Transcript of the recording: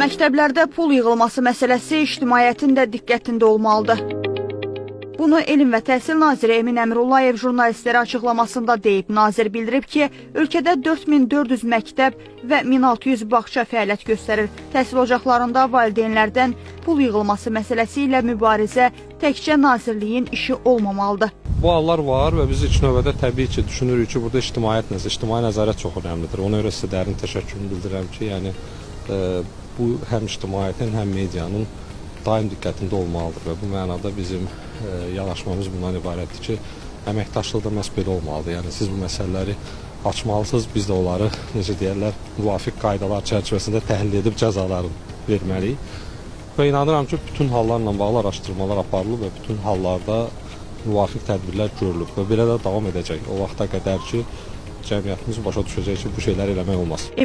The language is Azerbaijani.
Məktəblərdə pul yığılması məsələsi ictimaiyyətin də diqqətində olmalıdır. Bunu Elm və Təhsil naziri Emin Əmrullayev jurnalistlərə açıqlamasında deyib. Nazir bildirib ki, ölkədə 4400 məktəb və 1600 bağça fəaliyyət göstərir. Təhsil ocaqlarında valideynlərdən pul yığılması məsələsi ilə mübarizə təkcə nazirliyin işi olmamalıdır. Bu hallar var və biz ilk növbədə təbii ki, düşünürük ki, burada ictimaiyyət nəzarəti, ictimai nəzarət çox önəmlidir. Ona görə sizə dərin təşəkkürümü bildirirəm ki, yəni bu həm ictimaiyyətin, həm medianın daim diqqətində olmalıdır və bu mənada bizim yanaşmamız bundan ibarətdir ki, əməkdaşlıq da məhz belə olmalıdır. Yəni siz bu məsələləri açmalısınız, biz də onları necə deyərlər, müvafiq qaydalar çərçivəsində təhlil edib cəzalarını verməliyik. Və inanıram ki, bütün hallarla bağlı araşdırmalar aparılıb və bütün hallarda müvafiq tədbirlər görülüb və belə də davam edəcək. O vaxta qədər ki, cəmiyyətimiz başa düşəcək ki, bu şeyləri eləmək olmaz.